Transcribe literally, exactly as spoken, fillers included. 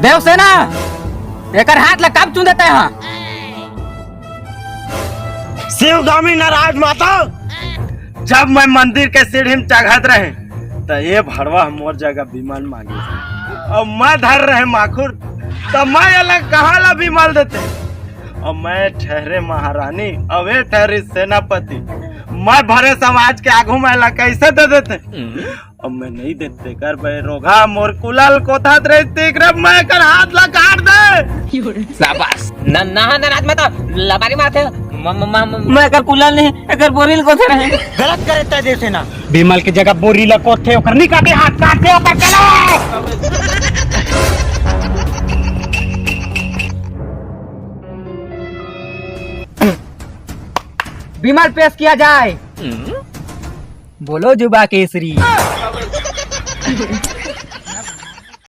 देवसेना, एकर हाथ ला कब चूंदे तैं हा? शिवगामी नाराज माता, जब मैं मंदिर के सीढ़ी में चघत रहे, त ये भड़वा मोर जगह विमल मांगे, अउ मैं धर रहे माखुर, त मैं अलग कहाँ ला विमल देते? अउ मैं ठहरे महारानी, अउ ये ठहरी सेनापति, मैं भरे समाज के आगू में ला कैसे दे देते? अब मैं नहीं देते कर बे रोगा, मोर कुलाल कोथात रहे, तेकरे मैं एकर हाथ ला काट दे। शाबाश। न, ना, नाराज मत हो, लबारी मारते हो। म, म, म, म, मैं एकर कुलाल नहीं, एकर बोरिल कोथे रहे। गलत करे तैं देवसेना। विमल के जगह बोरी ला कोथे, ओकर नहीं काटे हाथ, काट दे ओकर, चलो। विमल पेश किया जाए। बोलो जुबा केसरी।